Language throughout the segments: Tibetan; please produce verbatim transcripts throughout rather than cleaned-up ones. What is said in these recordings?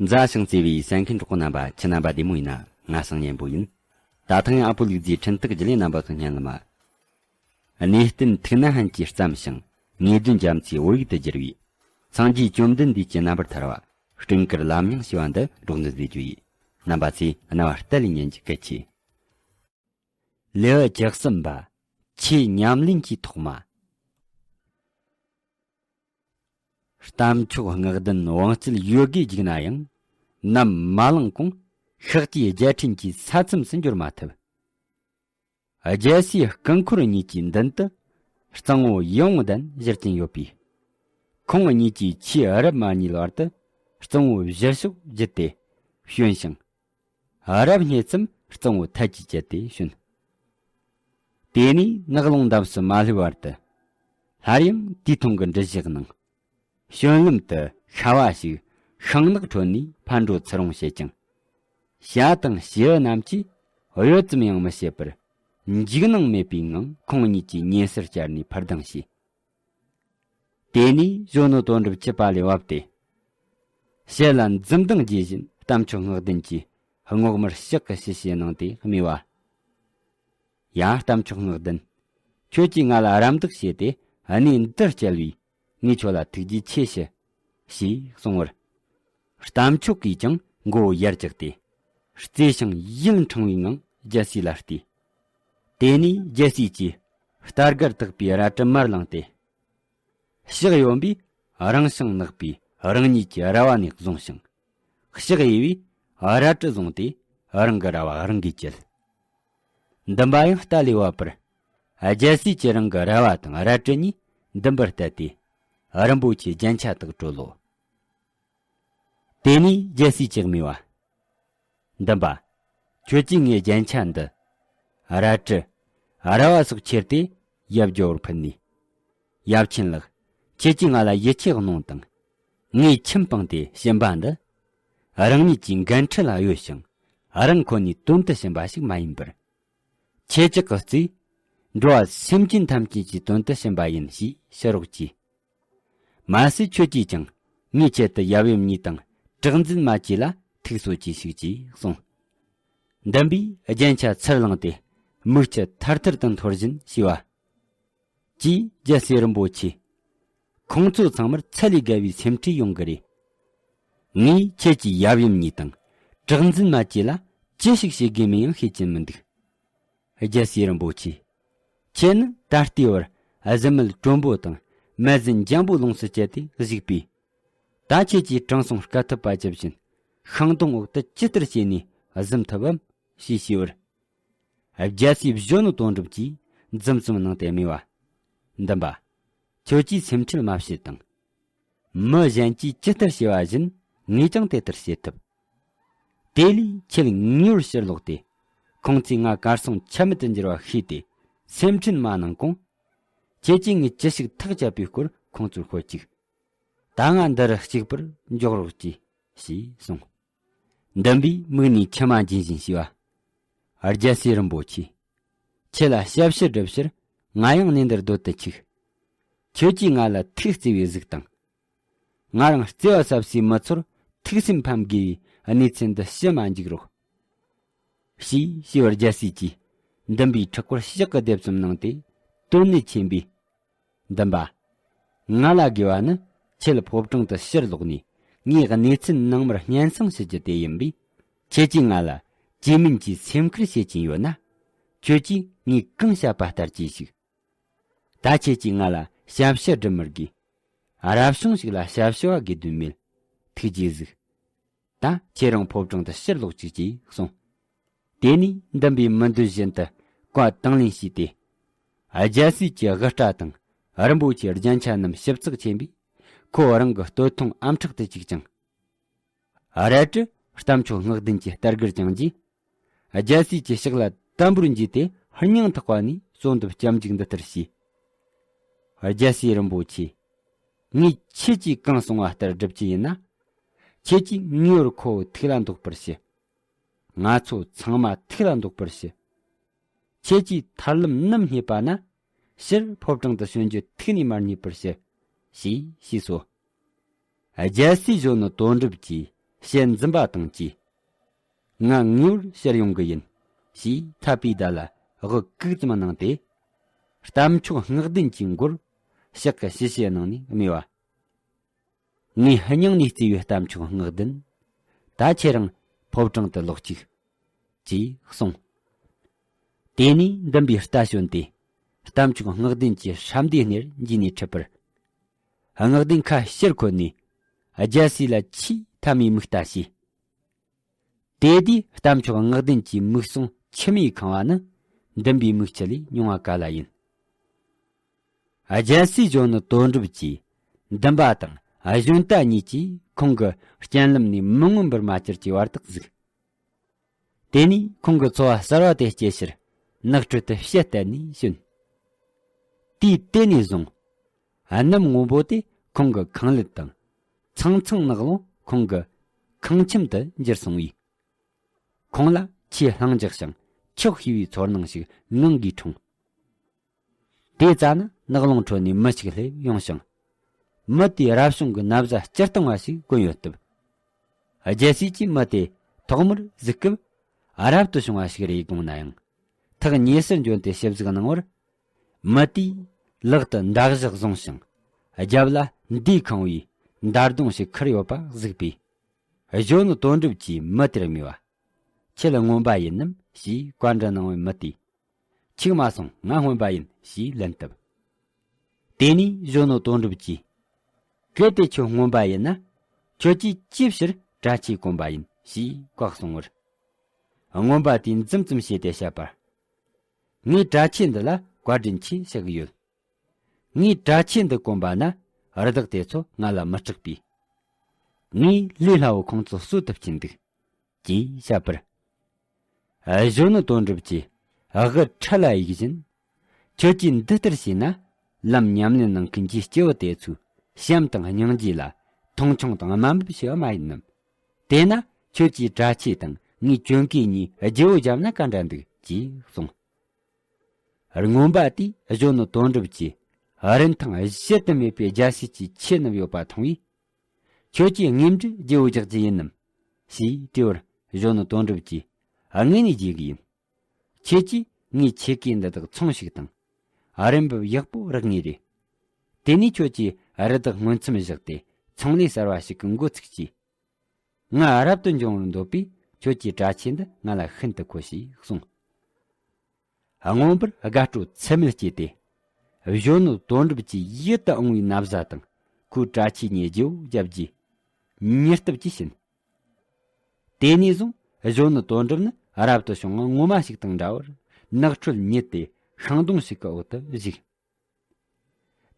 མཛའ་ཞིང་བརྩེ་བའི་གསན་མཁན་གྲོགས་པོ་རྣམ་པ། ཁྱེད་རྣམ་པ་བདེ་མོ་ཡིན་ན། ང་སང་གཉན་པོ་ཡིན། ད་ཐེངས་ཨ་ཕོ་ལུག་རྫིའི་འཕྲིན་སྟེགས་བརྒྱུད་ལས་རྣམ་པ་ཚོ་སྙན་ལ་མ། གནས་བརྟན་ཐུགས་ན་ཧན་གྱིས་བརྩམས་ཤིང་། ངེས་དོན་རྒྱ་མཚོའི་བོད་ཡིག་ཏུ་བསྒྱུར་བའི། སངས་རྒྱས་བཅོམ་ལྡན་འདས་ཀྱི་རྣམ་པར་ཐར་བ། སྤྲིན་དཀར་ལམ་རྙིང་ཞེས་པ་འདི་སྒྲོག་འདོན་མཛད་རྒྱུ་ཡིན། རྣམ་པ་ཚོས་རྣ་བ་གཏད་ལས་ཉན་རྒྱུ་གལ་ཆེ། ལེའུ་བཅུ་གསུམ་པ། ཆོས་ཉམས་ལེན་གྱི་ཐོག་མ། རྟ་མཆོག་སྔགས་ལྡན་དབང་སྐྱེད་ཡོད་དགུའི་རྒྱུད་ན་ཡང་། ནམ་མ་ལངས་གོང་ཤཱཀྱའི་རྒྱལ་ཕྲན་གྱི་ས་མཚམས་སུ་འབྱོར་མ་ཐུབ། རྒྱལ་སྲས་རྐང་འཁོར་གཉིས་ཀྱི་མདུན་དུ་གཙང་བོ་ཡིད་འོང་ལྡན་བཞུར་གྱིན་ཡོད་པས། ཁོང་གཉིས་ཀྱིས་ཆོས་རབ་མ་གཉིས་བར་དུ་གཙང་བོའི་བཞུར་ཕྱོགས་བརྒྱུད་དེ་བྱོན་ཞིང་། རབ་སྙེད་ཙམ་གཙང་བོ་ཐལ་གྱིས་བཅད་དེ་བྱོན། དེ་ནས་ངག་རླུང་འདབས་སུ་མ་ལྷོད་བར་དུ། སླར་ཡང་དུས་ཐུང་གི་འབྲུ་བཞག་ནང་། བྱོན་ལམ་དུ་ཤ་བ་ཞིག་ཤིང་ནགས་ཁྲོད་ནས་ཕར་འགྲོ་ཚུར་འོང་བྱེད་ཅིང་། བྱ་དང་བྱིའུ་རྣམས་ཀྱིས་གཡོ་ཙམ་ཡང་མི་བྱེད་པར། འཇིགས་སྣང་མེད་པའི་ངང་ཁོང་གཉིས་ཀྱི་ཉེ་སར་བཅར་ནས་འཕུར་ལྡིང་བྱས། དེ་ནས་གཞོན་ནུ་དོན་གྲུབ་ཀྱི་པཱ་ལས་བབས་ཏེ། ཞལ་ལ་འཛུམ་མདངས་རྒྱས་བཞིན་རྟ་མཆོག་སྔགས་ལྡན་གྱིས་རྔོག་མར་ཕྱག་གི་ཞུ་ཞེས་གནང་སྟེ་སྨྲས་པ། ཡ། རྟ་མཆོག་སྔགས་ལྡན། ཁྱོད་ཀྱིས་ང་ལ་རམ་འདེགས་བྱས་ཏེ་གནས་འདིར་བསྐྱལ་བས་ངས་ཁྱོད་ལ་ཐུགས་རྗེ་ཆེ་ཞུ། ཞེས་གསུངས་པར། རྟ་མཆོག་གིས་ཀྱང་མགོ་བོ་ཡར་བཀྱགས་ཏེ། བརྩེ་ཞིང་ཡིད་འཕྲེང་བའི་ངང་རྒྱལ་སྲས་ལ་བལྟས། དེ་ནས་རྒྱལ་སྲས་ཀྱིས་རྟ་སྒར་བཏགས་པའི་རལ་གྲི་མར་བླངས་ཏེ། ཕྱག་གཡོན་པས་རང་ཞིང་ནག་པོའི་རང་ཉིད་ཀྱི་ར་བ་ནས་བཟུང་ཞིང་། ཕྱག་གཡས་པས་རལ་གྲི་བཟུང་སྟེ་རང་གི་ར་བ་རང་གིས་བཅད། འདུན་པ་ཡང་རྟ་ལས་བབས་པར། རྒྱལ་སྲས་ཀྱིས་རང་གི་ར་བ་དང་རལ་གྲི་གཉིས་འདུན་པར་གཏད་དེ། རིན་པོ་ཆེའི་རྒྱན་ཆ་དག་དཀྲོལ་ལོ། དེ་ནས་རྒྱལ་སྲས་ཀྱིས་སྨྲས་པ། འདུན་པ། ཁྱོད་ཀྱིས་ངའི་རྒྱན་ཆ་འདི། རལ་གྲི། ར་བ་སོགས་ཁྱེར་ཏེ་ཡབ་འགྱོ་བར་ཕུལ་ནས། ཡབ་ཆེན་ལགས། ཁྱེད་ཀྱིས་ང་ལ་ཡིད་ཆེས་གནང་དང་། ངས་ཁྱིམ་སྤངས་ཏེ་ཕྱིན་པ་འདི། རང་ཉིད་ཀྱི་འགན་འཁྲི་ལ་གཡོལ་ཞིང་། རང་མཁོ་ནས་དོན་དུ་ཕྱིན་པ་ཞིག་མ་ཡིན་པར། ཁྱེད་ཅག་གི་རྩིས། འགྲོ་བ་སེམས་ཅན་ཐམས་ཅད་ཀྱི་དོན་དུ་ཕྱིན་པ་ཡིན་ཞེས་ཕྱི་རོགས་ཀྱིས། མ་ཟད་ཁྱོད་ཀྱིས་ཀྱང་ངའི་ཆེད་དུ་ཡབ་ཡུམ་གཉིས་དང་གྲགས་འཛིན་མ་བཅས་ལ་ཐུགས་གསོ་ཅིག་ཞུགས་ཅེས་གསུངས། འདུན་པས་རྒྱན་ཆ་ཚུར་བླངས་ཏེ་མིག་ཆུ་ཐར་ཐར་དུ་འཐོར་བཞིན་ཞུས་པ། ཅེས་རྒྱལ་སྲས་རིན་པོ་ཆེ། ཁོང་ཚོ་ཚང་མར་ཚད་ལས་བརྒལ་བའི་སེམས་ཁྲལ་ཡོང་གི་རེད། ངས་ཁྱེད་ཀྱི་ཡབ་ཡུམ་གཉིས་དང་གྲགས་འཛིན་མ་བཅས་ལ་ཅི་ཞིག་བྱེད་དགོས་མིན་ཡང་ཤེས་ཀྱིན་མི་འདུག་རྒྱལ་སྲས་རིན་པོ་ཆེ། ཁྱེད་ནི་ད་ལྟའི་བར་གཟི་མེད་དྲོན་པོ་དང་མ་ཟིན་འཇམ་པོའི་ལོངས་སུ་སྤྱད་དེ་བཞུགས་པས། ད་ཁྱེད་ཀྱིས་དྲང་སྲོང་དཀའ་ཐུབ་པ་ཇི་བཞིན་ཤིང་སྡོང་འོག་ཏུ་ཇི་ལྟར་བྱས་ནས་གཟིམ་ཐུབ་བམ་ཞེས་ཞུས་པར། རྒྱལ་སྲས་གཞོན་ནུ་དོན་གྲུབ་ཀྱིས་འཛུམ་ཙམ་གནང་སྟེ་སྨྲས་པ། འདུན་པ། ཁྱོད་ཀྱིས་སེམས་ཁྲལ་མ་བྱེད་དང་། མི་གཞན་གྱིས་ཇི་ལྟར་བྱས་པ་བཞིན་ངས་ཀྱང་དེ་ལྟར་བྱེད་ཐུབ། དེ་ལས་ཁྱེད་ངེས་པར་ཕྱིར་ལོག་སྟེ། ཁོང་ཚོས་ང་གར་སོང་ཆ་མེད་དུ་འགྱུར་བ་ཤེས་ཏེ་སེམས་ཁྲལ་མ་གནང་གོང་། ཁྱེད་ཀྱིས་ངས་ཅི་ཞིག་ཐག་བཅད་པའི་སྐོར་ཁོང་ཚོར་ཤོད་ཅིག་ད་ང་འདི་རུ་གཅིག་པུར་འཇོག་རོགས་གྱིས། ཞེས་གསུངས། འདུན་པས་མིག་ནས་མཆི་མ་འབྱིན་བཞིན་ཞུས་པ། རྒྱལ་སྲས་རིན་པོ་ཆེ། ཁྱེད་ལ་ཞབས་ཕྱི་སྒྲུབ་ཕྱིར་ང་ཡང་གནས་འདིར་སྡོད་དུ་ཆུག་ཁྱོད་ཀྱིས་ང་ལ་ཐུགས་བརྩེ་བའི་གཟིགས་དང་། ང་རང་བརྩེ་བ་ཟབ་སའི་མི་ཚོར་ཐུགས་སེམས་ཕམ་དགོས་པའི་གནས་ཚུལ་འདི་ཞུ་མ་འཇུག་རོགས། ཞེས་ཞུས་པར་རྒྱལ་སྲས་ཀྱིས་འདུན་པའི་ཕྲག་པར་ཕྱག་གི་རྡེབ་ཙམ་གནང་སྟེ་དོན་གནད་ཆེན་པོས། འདུན་པ། ང་ལ་དགོས་པ་ནི་ཁྱེད་ཕོ་བྲང་དུ་ཕྱིར་ལོག་ནས་ངའི་གནས་ཚུལ་ནང་མར་སྙན་སེང་ཞུ་རྒྱུ་དེ་ཡིན་པས། ཁྱེད་ཀྱིས་ང་ལ་ཇུས་མིན་གྱི་སེམས་ཁུར་བྱེད་ཀྱིན་ཡོད་ན། ཁྱོད་ཀྱིས་ངས་གང་བཤད་པ་ལྟར་གྱིས་ཤིག་ད་ཁྱེད་ཀྱིས་ང་ལ་ཞབས་ཕྱི་སྒྲུབ་མི་དགོས། རབ་བྱུང་ཞིག་ལ་ཞབས་ཕྱི་བ་དགོས་དོན་མེད། ཐུགས་རྗེས་གཟིགས། ད་ཁྱེད་རང་ཕོ་བྲང་དུ་ཕྱིར་ལོག་ཅིག་ཅེས་གསུངས། དེ་ནས་འདུན་པའི་མི་འདོད་བཞིན་དུ་བཀའ་དང་ལེན་བྱས་ཏེ། རྒྱལ་སྲས་ཀྱི་དབུ་སྐྲ་དང་རིན་པོ་ཆེའི་རྒྱན་ཆ་རྣམས་ཞིབ་ཚགས་ཆེན་པོས་ཁོ་རང་གི་སྟོད་ཐུང་ཨམ་ཕྲག་ཏུ་བཅུག་ཅིང་། རལ་གྲི་རྟ་མཆོག་སྔགས་ལྡན་གྱི་རྟ་སྒུར་བརྐྱངས་རྗེས། རྒྱལ་སྲས་ཀྱི་ཕྱག་ལ་དམ་པོར་འཇུས་ཏེ་སྙིང་ཐག་པ་ནས་གསོལ་འདེབས་སྐྱབས་འཇུག་འདི་ལྟར་བྱས། རྒྱལ་སྲས་རིན་པོ་ཆེ། ངས་ཁྱེད་ཀྱིས་གང་གསུང་བ་ལྟར་སྒྲུབ་ཀྱི་ཡིན་ན། ཁྱེད་ཀྱིས་ངེས་པར་ཁོ་བོ་ཐུགས་ལ་འདོགས་པར་ཞུ། ང་ཚོ་ཚང་མ་ཐུགས་ལ་འདོགས་པར་ཞུ། ཁྱེད་ཀྱིས་ཐར་ལམ་ནམ་རྙེད་པ་ན། སྤྱིར་ཕོ་བྲང་དུ་བྱོན་རྒྱུ་ཐུགས་ནས་མ་རྙེད་པར་ཞུ། ཞེས་ཞུས་སོ། རྒྱལ་སྲས་གཞོན་ནུ་དོན་གྲུབ་ཀྱིས་ ཞལ་འཛུམ་པ་དང་བཅས། ང་ངེས་པར་ཕྱིར་ཡོང་གི་ཡིན། ཞེས་འཐད་པའི་བརྡ་ལ་དབུགས་གུག་ཙམ་གནང་སྟེ། རྟ་མཆོག་སྔགས་ལྡན་གྱི་མགོར་ཕྱག་གི་ཞུ་ཞུ་གནང་ནས་སྨྲས་པ། ངའི་སྙིང་ནས་བརྩེ་བའི་རྟ་མཆོག་སྔགས་ལྡན། ད་ཁྱེད་རང་ཕོ་བྲང་དུ་ལོག་ཅིག་ཅེས་གསུངས། དེ་ནས་འདུན་པའི་རྟ་ཞོན་ཏེ། རྟ་མཆོག་སྔགས་ལྡན་གྱི་ཧྲམ་སྡེའི་སྣེར་འཇུས་ནས་ཁྲིད་པར། སྔགས་ལྡན་ཁ་ཕྱིར་འཁོར་ནས། རྒྱལ་སྲས་ལ་ཆེས་མཐའ་མའི་མིག་ལྟ་བྱས། དེ་དུས་རྟ་མཆོག་སྔགས་ལྡན་གྱི་མིག་ཟུང་མཆི་མས་ཁེངས་པ་ནི། འདུན་པའི་མིག་ཆུ་ལས་མྱོང་བ་ག་ལ་ཡིན། རྒྱལ་སྲས་གཞོན་ནུ་དོན་གྲུབ་ཀྱིས། འདུན་པ་དང་གཞོན་རྟ་གཉིས་ཀྱིས་ཁོང་གི་སྤྱན་ལམ་ནས་མི་མངོན་པར་མ་གྱུར་གྱི་བར་དུ་གཟིགས། དེ་ནས་ཁོང་གི་འཚོ་བ་གསར་བ་དེ་སྐྱེལ་ཕྱིར་ནགས་ཁྲོད་དུ་ཕྱིར་བལྟས་ནས་བྱོན། དུས་དེ་ནས་བཟུང་། གནམ་སྔོན་པོ་དེ་ཁོང་གི་ཁང་ཀླད་དང་། ཚང་ཚང་ནགས་ཀློང་ཁོང་གི་ཁང་ཁྱིམ་དུ་འགྱུར་སོང་བས། ཁོང་ལ་ཆེས་ལྷིང་འཇགས་ཤིང་ཆོག་ཤེས་པའི་ཚོར་སྣང་ཞིག་ངང་གིས་འཁྲུངས། དེ་ཙ་ན་ནགས་ཀློང་ཁྲོད་ནས་མི་ཞིག་སླེབས་ཡོང་ཞིང་། མི་དེས་རབ་བྱུང་གི་ན་བཟའ་སྤྱིར་བཏང་བ་ཞིག་གོན་ཡོད་སྟབས། རྒྱལ་སྲས་ཀྱིས་མི་དེ་ཐོག་མར་གཟིགས་སྐབས། རབ་ཏུ་བྱུང་བ་ཞིག་རེད་དགོངས་ན་ཡང་། ཐག་ཉེ་སར་འབྱོན་ཏེ་ཞིབ་གཟིགས་གནང་བར། མི་དེས་ལག་ཏུ་མདའ་གཞུ་བཟུང་ཞིང་། རྒྱབ་ལ་མདེའུ་ཁེངས་པའི་མདའ་མདུང་ཞིག་ཁུར་ཡོད་པ་གཟིགས་པས། གཞོན་ནུ་དོན་གྲུབ་ཀྱིས་མི་དེར་སྨྲས་པ། ཁྱེད་རྔོན་པ་ཡིན་ནམ་ཞེས་བཀའ་འདྲི་གནང་བའི་མི་དེས། འཕྱུགས་མ་སོང་། ང་རྔོན་པ་ཡིན་ཞེས་ལན་བཏབ། དེ་ནས་གཞོན་ནུ་དོན་གྲུབ་ཀྱིས། གལ་ཏེ་ཁྱོད་རྔོན་པ་ཡིན་ན། ཁྱོད་ཀྱིས་ཅིའི་ཕྱིར་གྲྭ་ཆས་གོན་པ་ཡིན་ཞེས་བཀག་སོང་བར། རྔོན་པ་དེས་འཛུམ་ཙམ་བྱས་ཏེ་བཤད་པར། ངས་གྲྭ་ཆས་འདི་ལ་བཀའ་དྲིན་ཆེ་ཞུ་གི་ཡོད། ངས་གྲྭ་ཆས་འདི་གོན་པ་ན་རི་དྭགས་དེ་ཚོ་ང་ལ་མི་སྐྲག་པས། ངས་ལས་སླ་བོ་ཁོང་ཚོ་གསོད་ཐུབ་ཀྱིན་འདུག་ཅེས་བཤད་པར། གཞོན་ནུ་དོན་གྲུབ་ཀྱིས་དབུ་ཕྲ་ལ་གཡུག་བཞིན། ཁྱོད་ཀྱིས་འདི་ལྟར་བྱས་ན། ལམ་ཉམས་ལེན་གནང་མཁན་གྱི་སྐྱེ་བོ་དེ་ཚོའི་བྱམས་དང་སྙིང་རྗེ་ལ་མཐོང་ཆུང་དང་དམའ་འབེབས་བྱས་པ་མ་ཡིན་ནམ། དེས་ན་ཁྱོད་ཀྱིས་གྲྭ་ཆས་དང་ངའི་གྱོན་གོས་གཉིས་བརྗེ་བོ་བརྒྱབ་ན་ག་འདྲ་འདུག་ཅེས་གསུངས། རྔོན་པ་དེས་གཞོན་ནུ་དོན་གྲུབ་ཀྱིས་རིན་ཐང་གཞལ་དུ་མེད་པའི་རྒྱལ་སྲས་ཀྱི་ཆས་བསྣམས་ཡོད་པ་མཐོང་བས། ཁྱོད་ཀྱིས་དངོས་འབྲེལ་བརྗེ་བོ་རྒྱག་རྒྱུ་ཡིན་ནམ། ཞེས་དྲིས་པར་གཞོན་ནུ་དོན་གྲུབ་ཀྱིས། དངོས་ནས་བརྗེ་གི་ཡིན། ཁྱེད་ཀྱིས་ངའི་ཆས་གོས་འདི་དག་ཚོང་ཞིག་དང་། རིན་འབབ་ཡག་པོ་རག་ངེས་རེད། དེ་ནས་ཁྱོད་ཀྱིས་རི་དྭགས་རྔོན་མཚམས་བཞག་སྟེ་ཚོང་ལས་གསར་བ་ཞིག་གི་འགོ་ཚུགས་ཀྱིས། ང་རབ་ཏུ་འབྱུང་བར་འདོད་པས་ཁྱོད་ཀྱི་གྲྭ་ཆས་འདི་ང་ལ་ཤིན་ཏུ་མཁོ་ཞེས་གསུངས། མངོན་པར་དགའ་སྤྲོ་ཚད་མེད་སྐྱེས་ཏེ། གཞོན་ནུ་དོན་གྲུབ་ཀྱི་ཡིད་དུ་འོང་བའི་ན་བཟའ་དང་ཁོའི་གྲྭ་ཆས་གཉིས་བརྗེ་བོ་བརྒྱབ་རྗེས། མྱུར་སྟབས་ཀྱིས་ཕྱིན། དེ་ནས་བཟུང་གཞོན་ནུ་དོན་གྲུབ་ནི་རབ་ཏུ་བྱུང་བ་ངོ་མ་ཞིག་དང་འདྲ་བར་ནགས་ཁྲོད་ཉིད་དེ་ཤིང་སྡོང་ཞིག་གི་འོག་ཏུ་བཞུགས།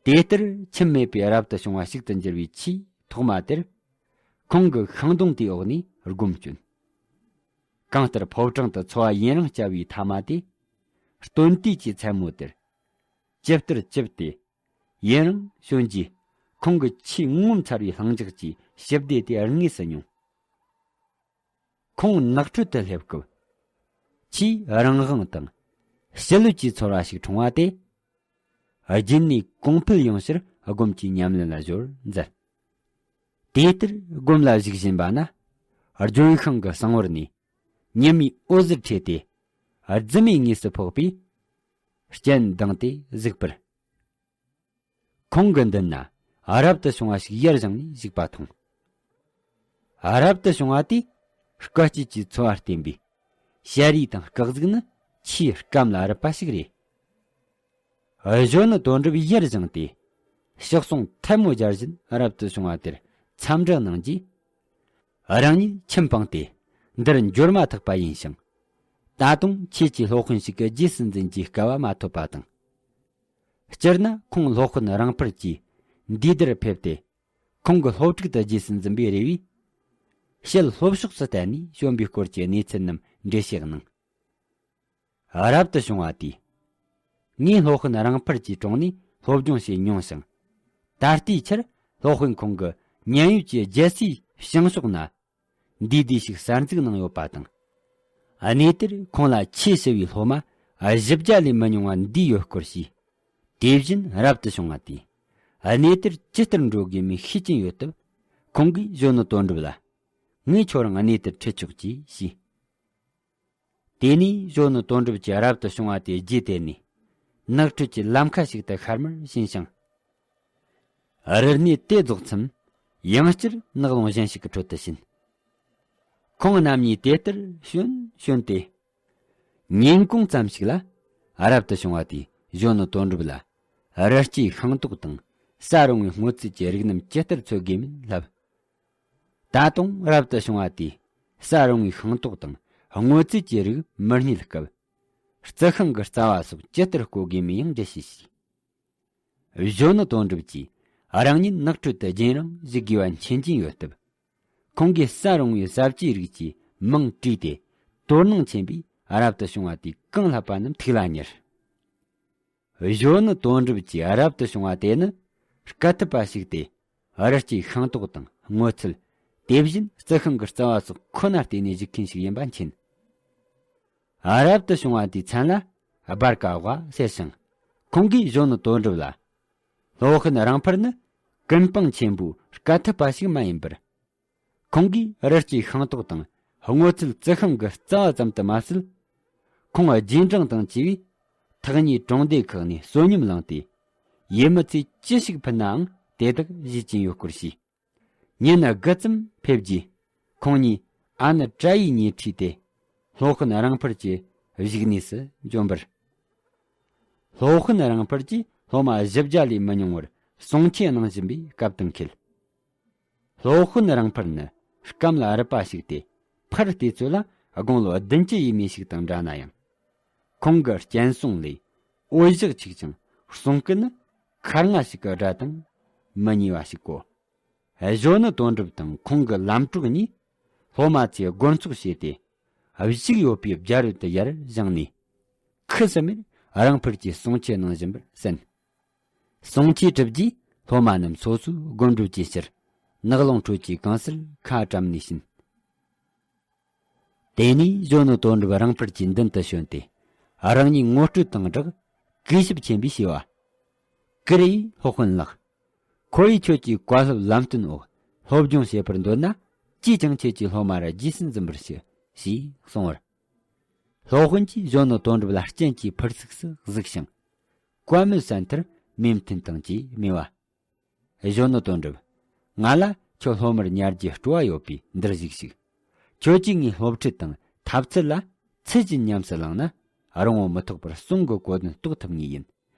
དེ་ལྟར་ཁྱིམ་མེད་པའི་རབ་ཏུ་བྱུང་བ་ཞིག་ཏུ་འགྱུར་བའི་ཆེས་ཐོག་མ་དེར། ཁོང་གིས་ཤིང་སྡོང་དེའི་འོག་ནས་སྒོམ་བསྐྱོན། གང་ལྟར་ཕོ་བྲང་དུ་འཚོ་བ་ཡུན་རིང་བསྐྱལ་བའི་ཐ་མ་དེ། སྟོན་དུས་ཀྱི་མཚན་མོ་དེར། ཇི་ལྟར་ཇི་སྟེ། ཡུན་རིང་བྱོན་རྗེས། ཁོང་གི་ཆེས་ངོ་མཚར་བའི་ལྷིང་འཇགས་ཀྱི་ཞི་བདེ་དེ་དངོས་སུ་མྱོང་། ཁོང་ནགས་ཁྲོད་དུ་སླེབས་སྐབས། ཆེས་རང་དབང་དང་། ཞི་ལྷོད་ཀྱི་ཚོར་བ་ཞིག་འཁྲུངས་པ་དེ། རྒྱུན་ནས་གོང་འཕེལ་ཡོང་ཕྱིར་སྒོམ་གྱི་ཉམས་ལེན་ལ་གཞོལ་མཛད། དེ་ལྟར་སྒོམ་ལ་བཞུགས་བཞིན་པ་ན། ལྗོན་ཤིང་གི་གསང་བར་ནས། ཉི་མའི་འོད་ཟེར་འཕྲོས་ཏེ། རྫི་མའི་ངོས་སུ་ཕོག་པས། སྤྱན་བསྡངས་ཏེ་གཟིགས་པར། ཁོང་གི་མདུན་ན་རབ་ཏུ་བྱུང་བ་ཞིག་ཡར་བཞེངས་ནས་བཞུགས་པ་མཐོང་། རབ་ཏུ་བྱུང་བ་དེས་སྐུ་སྐྱེས་ཀྱི་འཚོ་བ་བརྟེན་པའི་ཞལ་རས་དང་སྐུ་གཟུགས་ནི་ཆེས་སྐམ་ལ་རུབ་པ་ཞིག་རེད། གཞོན་ནུ་དོན་གྲུབ་ཡར་བཞེངས་ཏེ། ཕྱག་ཟུང་ཐལ་མོ་སྦྱར་བཞིན་རབ་ཏུ་བྱུང་བ་དེར་འཚམས་འདྲི་གནང་རྗེས། རང་ཉིད་ཁྱིམ་སྤངས་ཏེ་འདིར་འབྱོར་མ་ཐག་པ་ཡིན་ཞིང་། ད་དུང་ཁྱེད་ཀྱི་སློབ་དཔོན་ཞིག་གི་རྗེས་སུ་འཛིན་རྒྱུའི་སྐལ་བ་མ་ཐོབ་པ་དང་། སྤྱིར་ན་ཁོང་སློབ་དཔོན་རིང་འཕུར་གྱིས་འདིའི་འདིར་ཕེབས་ཏེ། ཁོང་གི་སློབ་ཕྲུག་ཏུ་རྗེས་སུ་འཛིན་པའི་རེ་བས། ཞལ་ལྷོ་ཕྱོགས་སུ་བལྟས་ནས་བྱོན་པའི་སྐོར་གྱི་གནས་ཚུལ་རྣམས་འགྲེལ་བཤད་གནང་། རབ་ཏུ་བྱུང་བ་དེས། ངས་སློབ་དཔོན་རིང་འཕུར་གྱི་དྲུང་ནས་སློབ་སྦྱོང་བྱས་མྱོང་ཞིང་། ད་ལྟའི་ཆར་སློབ་དཔོན་ཁོང་གིས་མཉན་ཡོད་ཀྱི་རྒྱལ་སའི་བྱང་ཕྱོགས་ན། འདུས་སྡེ་ཞིག་གསར་འཛུགས་གནང་ཡོད་པ་དང་། གནས་དེར་ཁོང་ལ་ཆེས་ཞི་བའི་སློབ་མ་བཞི་བརྒྱ་ལས་མི་ཉུང་བ་འདུས་ཡོད་སྐོར་བཤད། དེ་བཞིན་རབ་ཏུ་བྱུང་བ་དེས་གནས་དེར་ཇི་ལྟར་འགྲོ་དགོས་མིན་ཤེས་ཀྱིན་ཡོད་སྟབས། ཁོང་གིས་གཞོན་ནུ་དོན་གྲུབ་ལ། ངས་ཁྱོད་རང་གནས་དེར་ཁྲིད་ཆོག་ཅེས་ཞུས། དེ་ནས་གཞོན་ནུ་དོན་གྲུབ་ཀྱིས་རབ་ཏུ་བྱུང་བ་དེ་རྗེས་དེད་ནས། ནགས་ཁྲོད་ཀྱི་ལམ་ཁ་ཞིག་ཏུ་ཤར་མར་ཕྱིན་ཞིང་། རི་སྣེ་དེ་རྫོགས་མཚམས། ཡང་བསྐྱར་ནགས་ཀླུང་གཞན་ཞིག་གི་ཁྲོད་དུ་ཕྱིན། ཁོང་རྣམ་གཉིས་དེ་ལྟར་བྱོན་བྱོན་ཏེ། ཉིན་གུང་ཙམ་ཞིག་ལ། རབ་ཏུ་བྱུང་བ་དེས་གཞོན་ནུ་དོན་གྲུབ་ལ། རི་སྐྱེས་ཤིང་ཏོག་དང་། ས་རུང་བའི་སྔོ་ཚལ་གྱི་རིགས་རྣམས་ཇི་ལྟར་འཚོལ་དགོས་མིན་བསླབས། ད་དུང་རབ་ཏུ་བྱུང་བ་དེས། ས་རུང་བའི་ཤིང་ཏོག་དང་། སྔོ་ཚལ་གྱི་རིགས་མི་རྙེད་སྐབས། རྩི་ཤིང་གི་རྩ་བ་སོགས་ཇི་ལྟར་བརྐོ་དགོས་མིན་ཡང་འགྲེལ་བཤད་བྱས། གཞོན་ནུ་དོན་གྲུབ་ཀྱིས་རང་ཉིད་ནགས་ཁྲོད་དུ་རྒྱུན་རིང་བཞུགས་དགོས་པ་མཁྱེན་གྱིན་ཡོད་སྟབས། ཁོང་གིས་ས་རུང་བའི་ཟབ་ཆོས་རིགས་ཀྱི་མིང་བྲིས་ཏེ། དོ་སྣང་ཆེན་པོས་རབ་ཏུ་བྱུང་བ་དེས་གང་བསླབས་པ་རྣམས་ཐུགས་ལ་ཉར། གཞོན་ནུ་དོན་གྲུབ་ཀྱིས་རབ་ཏུ་བྱུང་བ་དེ་ནི། སྐད་ཐུབ་པ་ཞིག་སྟེ། རི་སྐྱེས་ཤིང་ཏོག་དང་སྔོ་ཚལ། དེ་བཞིན་རྩི་ཤིང་གི་རྩ་བ་སོགས་ཁོ་ན་བརྟེན་ནས་བཞུགས་མཁན་ཞིག་ཡིན་པ་མཁྱེན། རབ་ཏུ་བྱུང་བ་དེའི་མཚན་ལ་སྦར་ཀ་ཝ་ཟེར་ཞིང་། ཁོང་གིས་གཞོན་ནུ་དོན་གྲུབ་ལ། སློབ་དཔོན་རིང་འཕར་ནི་ཀུན་སྤངས་ཆེན་པོའི་སྐད་ཐུབ་པ་ཞིག་མ་ཡིན་པར། ཁོང་གིས་རི་སྐྱེས་ཤིང་ཏོག་དང་སྔོ་ཚལ་རྩི་ཤིང་གི་རྩ་བ་ཙམ་དུ་མ་ཟད། ཁོང་རྗེས་འབྲང་དང་བཅས་པས་ཐག་ཉེའི་གྲོང་སྡེ་ཁག་ནས་བསོད་སྙོམས་བླངས་ཏེ། ཡུལ་མི་ཚོས་ཅི་ཞིག་ཕུལ་ནའང་དེ་དག་བཞེས་ཀྱིན་ཡོད་སྐོར་བཤད། ཉིན་དགུ་ཙམ་ཕེབས་རྗེས། ཁོང་གཉིས་ཨ་ནུ་བཀྲ་ཡི་ཉེ་འཁྲིས་ཏེ། སློབ་དཔོན་རིང་འཕར་གྱི་བཞུགས་གནས་སུ་འབྱོན་པར། སློབ་དཔོན་རིང་འཕར་གྱིས་སློབ་མ་བཞི་བརྒྱ་ལས་མི་ཉུང་བར་གསུང་ཆོས་གནང་བཞིན་པའི་སྐབས་དུ་འཁེལ། སློབ་དཔོན་རིང་འཕར་ནི་སྐམ་ལ་རུབ་པ་ཞིག་སྟེ། ཕར་བལྟས་ཚོད་ལ་དགུང་ལོ་བདུན་ཅུ་ཡས་མས་ཤིག་དང་འདྲ་ན་ཡང་། ཁོང་གི་སྤྱན་ཟུང་ལས་འོད་ཞགས་འཁྱུག་ཅིང་། གསུང་སྐད་ནི་ཁ་རྔ་ཞིག་གི་སྒྲ་དང་མི་ཉེ་བ་ཞིག་གོ། གཞོན་ནུ་དོན་གྲུབ་དང་ཁོང་གི་ལམ་གྲོགས་གཉིས་སློབ་མ་ཚོས་སྒོར་འཚོགས་བྱས་ཏེ། བཞུགས་ཡོད་པའི་རྒྱ་རོལ་དུ་ཡར་བཞེངས་ནས། ཁུ་སིམ་མེར་རིང་འཕར་གྱིས་གསུང་ཆོས་གནང་བཞིན་པར་གསན། གསུང་ཆོས་གྲུབ་རྗེས་སློབ་མ་རྣམས་སོ་སོའི་སྒོམ་སྒྲུབ་ཀྱི་ཕྱིར། ནགས་ཀློང་ཁྲོད་ཀྱི་གང་སར་ཁ་བཀྲམ་ནས་ཕྱིན། དེ་ནས་གཞོན་ནུ་དོན་གྲུབ་རིང་འཕར་གྱི་མདུན་དུ་བྱོན་ཏེ། རང་ཉིད་ངོ་སྤྲོད་དང་སྦྲགས་གུས་ཞབས་ཆེན་པོས་ཞུས་པ། ཀུ་རེ་ཡིས་སློབ་དཔོན་ལགས། ཁོར་ཡུག་ཁྱོད་ཀྱི་བཀའ་སློབ་ལམ་སྟོན་འོག་སློབ་སྦྱོང་བྱེད་པར་འདོད་ན། ཅིས་ཀྱང་ཁྱེད་ཀྱི་སློབ་མར་རྗེས་སུ་འཛིན་པར་ཞུ། ཞེས་གསུངས་པར། སློབ་དཔོན་གྱིས་གཞོན་ནུ་དོན་གྲུབ་ལ་སྤྱན་གྱིས་ཕུར་ཚུགས་སུ་གཟིགས་ཤིང་། བཀའ་མོལ་ས་མཐར་མོས་མཐུན་དང་བཅས་སྨྲས་པ། གཞོན་ནུ་དོན་གྲུབ། ང་ལ་ཁྱོད་སློབ་མར་ཉར་རྒྱུའི་སྤྲོ་བ་ཡོད་པས་འདིར་གཞུག་ཞུགས། ཁྱོད་ཀྱིས་ངའི་སློབ་ཁྲིད་དང་ཐབས་ཚུལ་ལ་ཚུལ་བཞིན་ཉམས་སུ་བླངས་ན། རིང་པོ་མི་ཐོགས་པར་གསུང་གི་གོ་དོན་རྟོགས་ཐུབ་ངེས་ཡིན།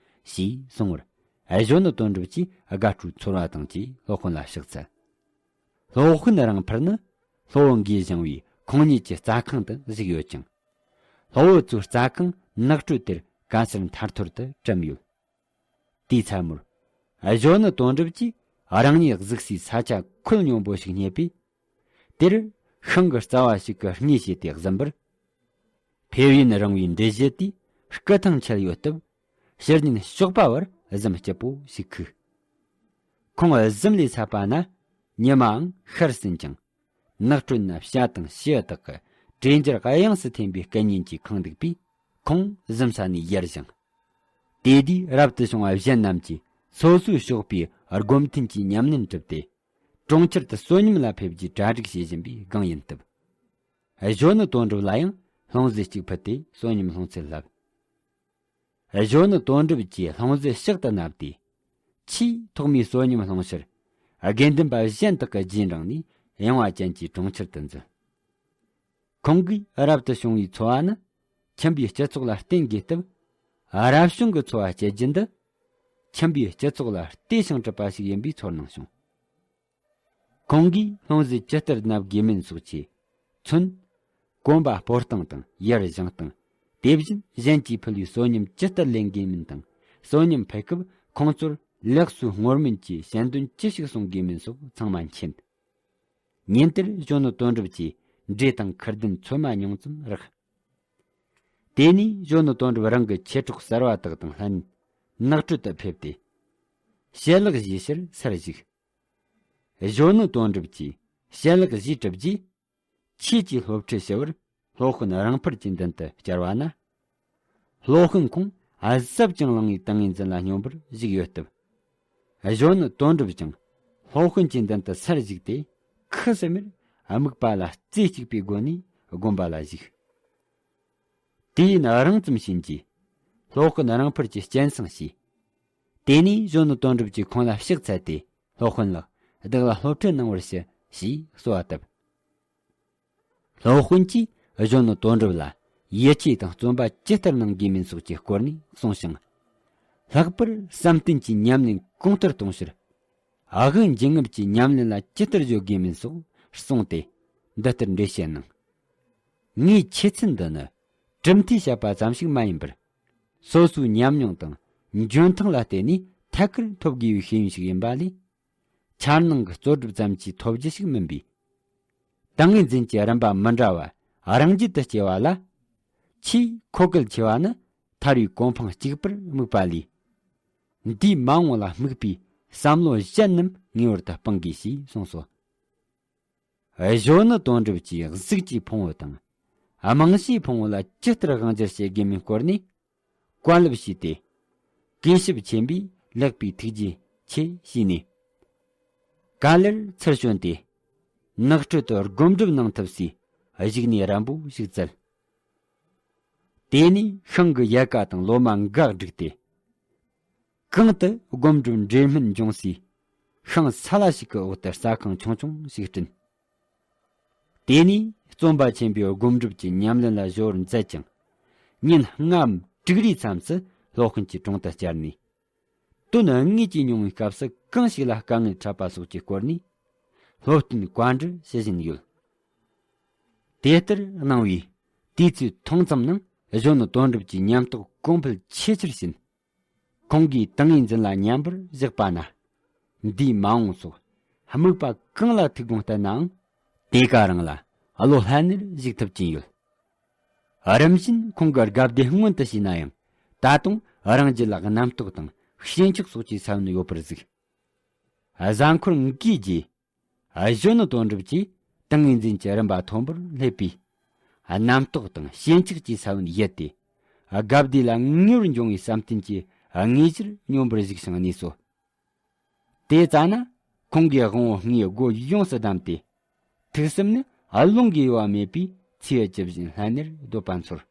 ཞེས་གསུངས་པར། གཞོན་ནུ་དོན་གྲུབ་ཀྱིས་དགའ་སྤྲོའི་ཚོར་བ་དང་བཅས་སློབ་དཔོན་ལ་ཕྱག་འཚལ། སློབ་དཔོན་རིང་འཕར་ནི་སློབ་བུ་འགས་བཞེངས་པའི་ཁོང་ཉིད་ཀྱི་རྩྭ་ཁང་དུ་བཞུགས་ཡོད་ཅིང་། སློབ་བུ་ཚོའི་རྩྭ་ཁང་ནགས་ཁྲོད་དེར་ག་སར་ཐར་ཐོར་དུ་བཀྲམ་ཡོད། དེའི་མཚན་མོར། གཞོན་ནུ་དོན་གྲུབ་ཀྱིས་རང་ཉིད་གཟིགས་སའི་ས་ཆ་ཁོད་སྙོམས་པོ་ཞིག་རྙེད་པས། དེར་ཤིང་གི་རྩ་བ་ཞིག་གི་སྣེ་བྱས་ཏེ་གཟིམ་པར། ཕེབས་ཡུན་རིང་བའི་འགྲུལ་བཞུད་དེས་སྐུ་ཐང་ཆད་ཡོད་སྟབས། ཕྱིར་ཉིན་ཞོགས་པ་བར་གཟིམ་སྐྱིད་པོ་ཞིག་ཁུག། ཁོང་གཟིམ་ལས་ཚར་བ་ན་ཉི་མའང་ཤར་ཟིན་ཅིང་། ནགས་ཁྲོད་ན་བྱ་དང་བྱིའུ་དག་གི་དྲིལ་འབྱར་དབྱངས་སུ་འཐེན་པའི་སྐད་སྙན་གྱིས་ཁེངས་འདུག་པས། ཁོང་གཟིམ་ས་ནས་ཡར་བཞེངས། དེ་དུས་རབ་ཏུ་བྱུང་བ་གཞན་རྣམས་ཀྱིས་སོ་སོའི་གཤོག་པའི་སྒོམ་ཐུན་གྱི་ཉམས་ལེན་གྲུབ་སྟེ། གྲོང་ཁྱེར་དུ་བསོད་སྙོམས་ལ་ཕེབས་རྒྱུའི་གྲ་སྒྲིག་བྱེད་བཞིན་པའི་སྒང་ཡིན་སྟབས། གཞོན་ནུ་དོན་གྲུབ་ལ་ཡང་ལྷུང་བཟེད་གཅིག་ཕུལ་ཏེ་བསོད་སྙོམས་སློང་ཚུལ་བསླབས། གཞོན་ནུ་དོན་གྲུབ་ཀྱིས་ལྷུང་བཟེད་ཕྱག་ཏུ་བསྣམས་ཏེ། ཆེས་ཐོག་མའི་བསོད་སྙོམས་སློང་ཕྱིར། དགེ་འདུན་པ་གཞན་དག་གི་རྗེས་འབྲངས་ནས་ཡངས་པ་ཅན་གྱི་གྲོང་ཁྱེར་དུ་འཛུལ། ཁོང་གིས་རབ་ཏུ་བྱུང་བའི་འཚོ་བ་ནི། ཁྱིམ་པའི་སྤྱི་ཚོགས་ལ་བརྟེན་དགོས་སྟབས། རབ་བྱུང་གི་འཚོ་བ་སྐྱེལ་རྒྱུ་འདི། ཁྱིམ་པའི་སྤྱི་ཚོགས་ལ་བལྟས་ཤིང་གྲུབ་པ་ཞིག་ཡིན་པའི་ཚོར་སྣང་བྱུང་། ཁོང་གིས་ལྷུང་བཟེད་ཇི་ལྟར་བསྣམས་དགོས་མིན་སོགས་ཀྱི་ཚུན། གོམ་པ་སྤོ་སྟངས་དང་ཡར་བཞེངས་སྟངས། དེ་བཞིན་གཞན་གྱིས་ཕུལ་བའི་བསོད་སྙོམས་ཇི་ལྟར་ལེན་དགོས་མིན་དང་། བསོད་སྙོམས་ཕུལ་སྐབས་ཁོང་ཚོར་ལེགས་སོའི་བསྔོ་སྨོན་གྱི་ཞལ་འདོན་ཅི་ཞིག་གསུང་དགོས་མིན་སོགས་ཚང་མ་མཁྱེན། ཉིན་དེར་གཞོན་ནུ་དོན་གྲུབ་ཀྱིས་འབྲས་དང་ཁུར་ལྡན་ཚོད་མ་ཉུང་ཙམ་རེག། དེ་ནས་གཞོན་ནུ་དོན་གྲུབ་རང་གི་མཆེད་གྲོགས་གསར་བ་དག་དང་ལྷན་ནགས་ཁྲོད་དུ་ཕེབས་ཏེ། ཞལ་ལག་བཞེས་ཕྱིར་སར་བཞུགས། གཞོན་ནུ་དོན་གྲུབ་ཀྱིས་ཞལ་ལག་བཞེས་གྲུབ་རྗེས། ཆོས་ཀྱི་སློབ་ཁྲིད་ཞུ་བར་སློབ་དཔོན་རིང་འཕར་གྱི་མདུན་དུ་བཅར་བ་ན། སློབ་དཔོན་ཁོང་གཟབ་ཅིང་ལངས་པའི་ཏིང་ངེ་འཛིན་ལ་སྙོམས་པར་བཞུགས་ཡོད་སྟབས། གཞོན་ནུ་དོན་གྲུབ་ཀྱང་སློབ་དཔོན་གྱི་མདུན་དུ་སར་བཞུགས་ཏེ། ཁུ་སིམ་མེར་ དམིགས་པ་ལ་རྩེ་གཅིག་པའི་སྒོ་ནས་དགོན་པ་ལ་བཞུགས། དུས་ཡུན་རིང་ཙམ་ཕྱིན་རྗེས། སློབ་དཔོན་རིང་འཕེལ་གྱིས་སྤྱན་གསང་བྱས། དེ་ནས་གཞོན་ནུ་དོན་གྲུབ་ཀྱིས་ཁོང་ལ་ཕྱག་འཚལ་ཏེ། སློབ་དཔོན་ལགས། བདག་ལ་སློབ་ཁྲིད་གནང་བར་ཞུ། ཞེས་གསོལ་བ་བཏབ། སློབ་དཔོན་གྱིས་གཞོན་ནུ་དོན་གྲུབ་ལ་ཡིད་ཆེས་དང་བརྩོན་པ་ཇི་ལྟར་གནང་དགོས་མིན་སོགས་ཀྱི་སྐོར་ནས་གསུངས་ཤིང་། ལྷག་པར་བསམ་གཏན་གྱི་ཉམས་ལེན་གོང་མཐོར་གཏོང་ཕྱིར། ཨ་དབུས་འཇིགས་རྔུབ་ཀྱི་ཉམས་ལེན་ལ་ཇི་ལྟར་གཞོལ་དགོས་མིན་སོགས་གསུངས་ཏེ། འདི་ལྟར་འགྲེལ་བཤད་གནང་། ངའི་ཆོས་ཚན་འདི་ནི་གྲུབ་མཐའི་བཤད་པ་ཙམ་ཞིག་མ་ཡིན་པར། སོ་སོའི་ཉམས་མྱོང་དང་འཇོན་ཐང་ལ་བརྟེན་ནས་ཐད་ཀར་ཐོབ་དགོས་པའི་ཤེས་ཡོན་ཞིག་ཡིན་པ་ལས། འཆར་སྣང་གི་རྩོལ་སྒྲུབ་ཙམ་གྱིས་ཐོབ་རྒྱུ་ཞིག་མིན་པས། ཏིང་ངེ་འཛིན་གྱི་རིམ་པ་མི་འདྲ་བ་རང་རྒྱུད་དུ་སྐྱེ་བ་ལ། ཆེས་མཁོ་གལ་ཆེ་བ་ནི་ཐར་བའི་གོ་འཕང་གཅིག་པུར་དམིགས་པ་ལས། འདས་མ་འོངས་ལ་དམིགས་པའི་བསམ་བློ་གཞན་རྣམས་ངེས་པར་དུ་སྤང་དགོས་ཞེས་གསུངས་སོ། གཞོན་ནུ་དོན་གྲུབ་ཀྱིས་གཟུགས་ཀྱི་ཕུང་པོ་དང་། རྨང་གཞིའི་ཕུང་པོ་ལ་ཇི་ལྟར་དབང་སྒྱུར་བྱེད་དགོས་མིན་སྐོར་ནས། བཀའ་སློབ་ཞུས་ཏེ། གུས་ཞབས་ཆེན་པོས་ལེགས་པའི་ཐུགས་རྗེ་ཆེ་ཞུས་ནས། ག་ལེར་ཚུར་བྱོན་ཏེ། ནགས་ཁྲོད་དུ་སྒོམ་སྒྲུབ་གནང་ཐབས་སུའི་བཞུགས་གནས་རན་པོ་ཞིག་བཙལ། དེ་ནས་ཤིང་གི་ཡལ་ག་དང་ལོ་མ་འགའ་བསྒྲིགས་ཏེ། གང་དུ་སྒོམ་སྒྲུབ་འབྲེལ་སྨན་འབྱུང་སའི་ཤིང་ས་ལ་ཞིག་གི་འོག་ཏུ་ཟ་ཁང་ཆུང་ཆུང་ཞིག་བསྐྲུན། དེ་ནས་བརྩོན་པ་ཆེན་པོས་སྒོམ་སྒྲུབ་ཀྱི་ཉམས་ལེན་ལ་གཞོལ་བར་མཛད་ཅིང་། ཉིན་ལྔའམ་དྲུག་རེའི་མཚམས་སུ་སློབ་དཔོན་གྱི་དྲུང་དུ་བཅར་ནས། དོན་དངོས་ཀྱིས་མྱོང་བའི་སྐབས་སུ་གང་ཞིག་ལ་དཀའ་ངལ་འཕྲད་པ་སོགས་ཀྱི་སྐོར་ནས་སློབ་སྟོན་བཀའ་འདྲི་ཞུ་བཞིན་ཡོད། དེ་ལྟར་གནང་བས། དུས་ཚོད་ཐུང་ཙམ་ནང་གཞོན་ནུ་དོན་གྲུབ་ཀྱི་ཉམས་རྟོགས་གོང་འཕེལ་ཆེ་ཆེར་ཕྱིན། ཁོང་གིས་ཏིང་ངེ་འཛིན་ལ་མཉམ་པར་བཞག་པ་ན། འདས་མ་འོངས་སོགས་དམིགས་པ་གང་ལ་ཐུག་དགོངས་བསྟན་ནའང་། དེ་ག་རང་ལ་བློ་ལྷན་ནེར་གཞིག་ཐུབ་ཀྱིན་ཡོད། རིམ་བཞིན་ཁོང་གིས་དགའ་བདེ་མངོན་དུ་བྱས་ན་ཡང་། ད་དུང་རང་རྒྱུད་ལ་རྣམ་རྟོག་དང་ཞེན་ཆགས་སོགས་ཀྱི་ས་བོན་ཡོད་པར་གཟིགས། གཟའ་འཁོར་འགའི་རྗེས། གཞོན་ནུ་དོན་གྲུབ་ཀྱིས་ཏིང་ངེ་འཛིན་གྱི་རིམ་པ་མཐོན་པོར་སླེབས་པས། རྣམ་རྟོག་དང་ཞེན་ཆགས་ཀྱི་ས་བོན་ཡལ་ཏེ། དགའ་བདེ་ལ་ངེས་པར་འབྱུང་བའི་བསམ་གཏན་གྱི་དངོས་གཞིར་སྙོམས་པར་གཞིགས་ཤིང་གནས་སོ། དེ་ཙ་ན་ཁོང་གིས་དབང་པོ་ལྔའི་སྒོ་ཡོངས་སུ་བསྡམས་ཏེ། ཐུགས་སེམས་ནི་རླུང་གིས་གཡོ་བ་མེད་པའི་ཚེའུ་ཇི་བཞིན་ལྷན་ནེར་སྡོད་པ་མཚོར།